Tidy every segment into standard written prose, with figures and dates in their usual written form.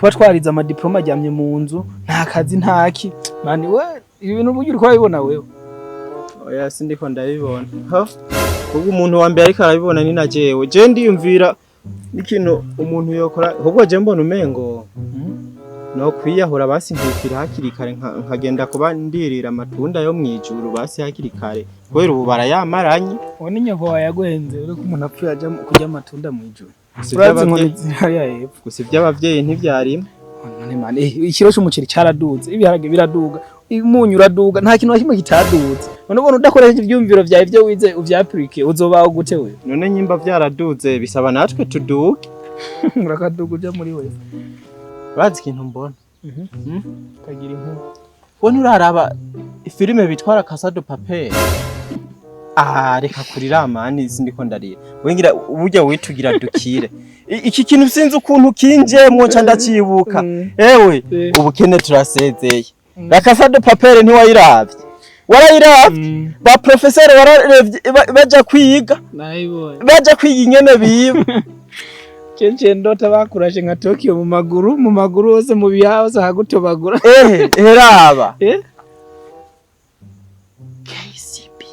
Kuba twarize amadiploma aryamye mu nzu, nta kazi, ntaki. Man, we ibi bintu uburyo uriko urabibona wewe? Oya, sindiko ndabibona. Ha, ubwo umuntu wa mbere ariko arabibona ni na jewe. Je ndiyumvira n'ikintu umuntu yokora, ahubwo je mbona umengo no kwiyahura basi, nkipfira hakiri kare, nkagenda kuba ndirira amatunda yo mwijuru basi hakiri kare, kubera ubu barayamaranye. Uwo ni nyoko wayaguhenze. Uriko umuntu apfuye aja kurya amatunda mw'ijuru? Gusa Urazi ivy'abavyeyi, inkoni ziri hariya hepfo. Gusa ivy'abavyeyi ntivyarimo. None man, ikiro c'umuceri caraduze, ibiharage biraduga, umunyu uraduga, nta kintu na kimwe kitaduze. None ubona udakoresheje ivyumviro vyawe, ivyo wize uvyapurike, uzobaho gute we? None nyimba vyaraduze, bisaba natwe tuduge. Urakaduga uja muri wese. Urazi ikintu mbona? Kagira inkuru. We nturaraba filime bitwara Casa de Papel? Ah, reka kurira man, sindiko ndarira. Wengira burya witugira dukire. Iki kintu sinzi ukuntu kinjemwo nca ndacibuka. Ewe, ubukene turasezeye. La Casa de Papel ntiwayiravye? Warayiravye? Ba professeur wararavye baja kwiga, Nayibonye. baja kwiga ingene biba. Kenshi ndota bakurashe nka Tokyo mu maguru hose, mu bihaha hose hagutobagura. Ehe, heraba. Eh? KCB.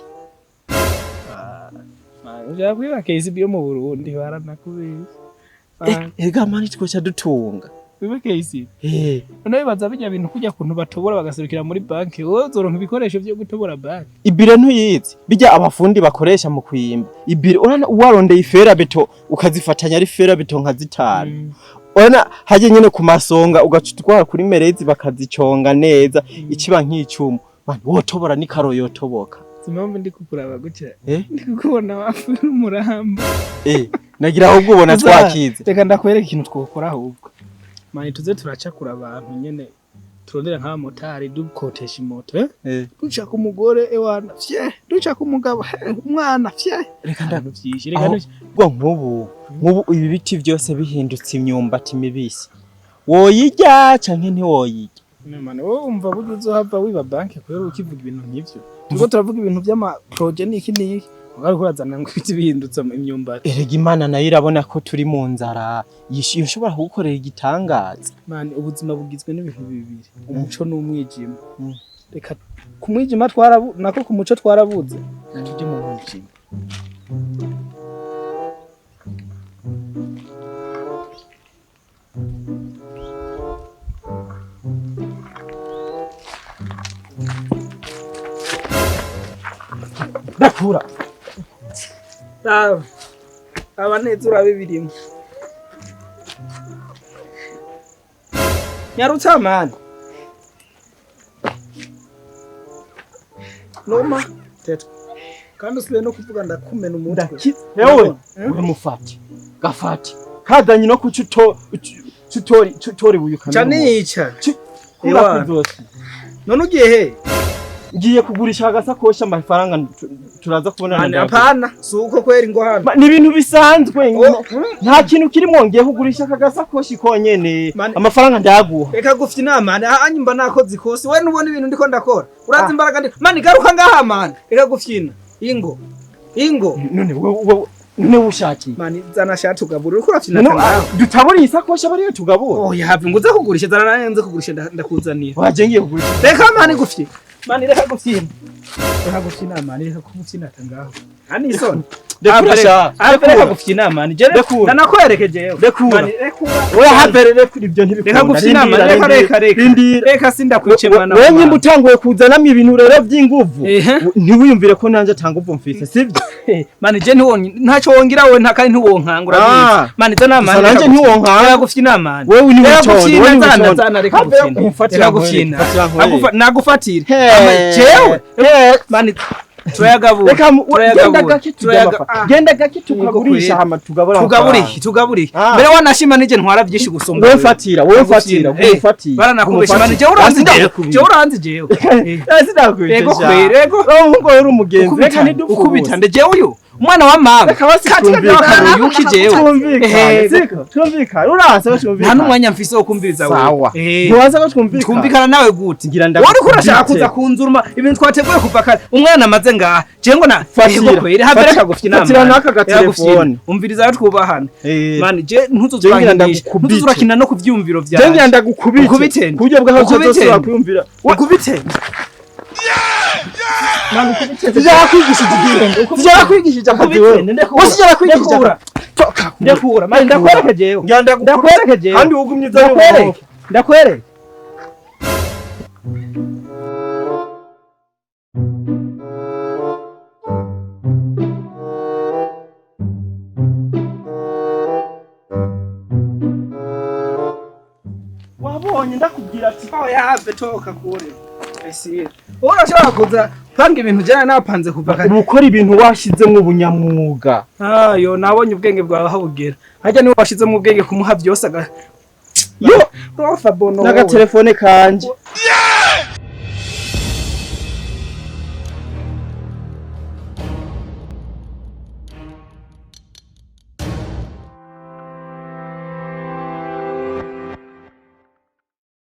Ushaka kwiba KCB yo mu Burundi, baranakubeshya. Ega man, twoca dutunga. Wiba KCB. Eh. None bibaza bijya bintu kujya kuntu batobora bagaserukira muri banki, wowe uzoronka ibikoresho vyo gutobora banki? Ibire ntuyizi, bijya abafundi bakoresha mu kwimba ibire. Urana warondeye i fer à béton, ukazifatanya ari fer à béton nka zitanu, urana hajye nyene ku masonga, ugaca utwara kuri merezi bakaziconga neza, ikiba nk'icuma. Man, wotobora n'ikaro yotoboka. Si impamvu ndi kukuraba gutya? Eh? Ndi kukubona wapfuye umurambo. Eh, nagira ahubwo ubona twakize. Reka ndakwereka ikintu twokora ahubwo. Man, tuze turacakura abantu nyene, turondera nk'abamotari, dukotesha imoto, eh? Eh. Duca ku mugore, ewana fye, duca ku mugabo, he, umwana fye. Reka Ibintu vyinshi, reka. Aho- Ubwo nk'ubu ibi biti vyose bihindutse imyumbati mibisi, woyirya canke ntiwoyirya? Ne man, wowe umva burya uzohava wiba banki kubera ukivuga ibintu nk'ivyo. Turiko turavuga ibintu vy'ama projet n'iki n'iki, mugabo uriko urazana ngo ibiti bihindutse imyumbati. Erega Imana nayo irabona ko turi mu nzara, yoshobora kugukorera igitangaza. Man, ubuzima bugizwe n'ibintu bibiri, umuco n'umwijima. Reka ku mwijima twarabu, nako ku muco twarabuze, reka tujye mu mwijima. Ndakura. Raba, aba neza, urabe birimo. Nyarutsa man. Noma tetwa kandi usigaye no kuvuga ndakumena umutwe. Ewe. Eh? Uramufate gafate kazanye no kuca uto cutori buyu. Ca nica. Kura Ewa. kuzosi. None ugiye he? Ngiye kugurisha agasakoshi, amafaranga turaza kubonana. Man, apana, si uko kweri, ngo hano. Ni ibintu bisanzwe. Oh, nta kintu kirimo, ngiye kugurisha aka gasakoshi konyene. Amafaranga ndayaguha. Reka gufite inama hanyuma mba nakoze ikosi. We nubona ibintu ndiko ndakora, urazi Ah. imbaraga ndi. Man, garuka ngaha man, reka gufyina. Ingo, ingo. None wowe none ushakiye? Man, zana shati ugabura, uriko urafyina. None ngaho. dutabura iyi sakoshi aba ariyo tugabura. Oya, have ngo uze kugurisha, zana nanjye nze kugurisha, ndakuzanira. Waje ngiye kugurisha. Reka man gufyina, man, reka gufyina, reka gufyina man, reka kugufyina ngaho, nta n'isoni. Rekura sha. Have, reka gufyina man, je Rekura. ndanakwerekeje yewe. Rekura. Man, rekura. Oya, have, rekura, ibyo ntibikunda. Reka gufyina man, Rindira, reka, reka, reka. Rindira. Reka sindakwice mwana. Wewe wa nyimba mama. utanguye kuzanamo ibintu rero by'inguvu, Ehe. ntiwiyumvire ko nanjye atanga nguvu mfise, sibyo? Man, je ntiwon ntacyo wongira wowe, nta kandi ntiwonkangura. Ah. Man, zana man. Gusa nanjye ntiwonkanga. Reka gufyina man. Wewe ni Reka witonde, gufyina, wewe ni zana, witonde. zana, reka Have, gufyina. umfatira Reka nkwere, gufyina. mfatira nkwere. Nagufatira. He. Ama jewe He. man, turayagabura. Reka genda Turayagabura. gake tujya Ah. genda gake tukagurisha hama tugabura. Tugabura iki? Tugabura iki? Ah. Mbere wanashima nije ntwara byinshi gusumba Wewe wewe. fatira, wewe fatira, Gufyina. wewe fatira. Baranakubesha man, jewe uranzi jewe, jewe uranzi jewe. Sinakubesha. Ego kweri, ego. Wowe ngo uri umugenzi, reka ntidupfe Ukubita ubusa. nde jewe uyu? Umwana wa mama. Reka basi Katika twumvikane. karuyuki jewe. Twumvikane, Eh, siko? Twumvikane, urase ko Nta twumvikane. n'umwanya mfise wo kumviriza wewe. Sawa. Eh. Ntiwaza ko twumvikana. Twumvikana nawe gute? Ngira Wari uko urashaka ndagukubite. kuza kunzuruma ibintu twateguye kuva kare. Umwana amaze ngaha. Je ngo na Fatira. Yego kweri habe reka gufyina. Fatira n'aka gatelefone. Umviriza ayo twubahana. Eh. Mani je Je ngira ntuzoturangisha. ndagukubite. Ntuzoturakina no ku vyumviro Je ngira vyanje. ndagukubite. Ukubite. Ku buryo bwaho Ukubite. utazosubira kwiyumvira. Ukubite. Mani ukubite. Sijarakwigishije igihe. Sijarakwigishije akazi wewe. Ndekura. Wowe sijarakwigishije Ndekura. akazi. Toka. Ndekura. Mani ndakwereka jewe. Ngira ndagukubite. Ndakwereka jewe. Kandi wugumye uzanye Ndakwereka. ubwoba. Ndakwereka. Wabonye ndakubwira ati Oya have toka kure. Esi. Urashobora kuza panga ibintu jana napanze kuva kare. gukora ibintu washizemwo ubunyamwuga. Ayo nabonye ubwenge bwawe aho bugera. Harya niwe washizemo ubwenge kumuha byose aga. Yo Rofa bono. n'agatelefone kanje.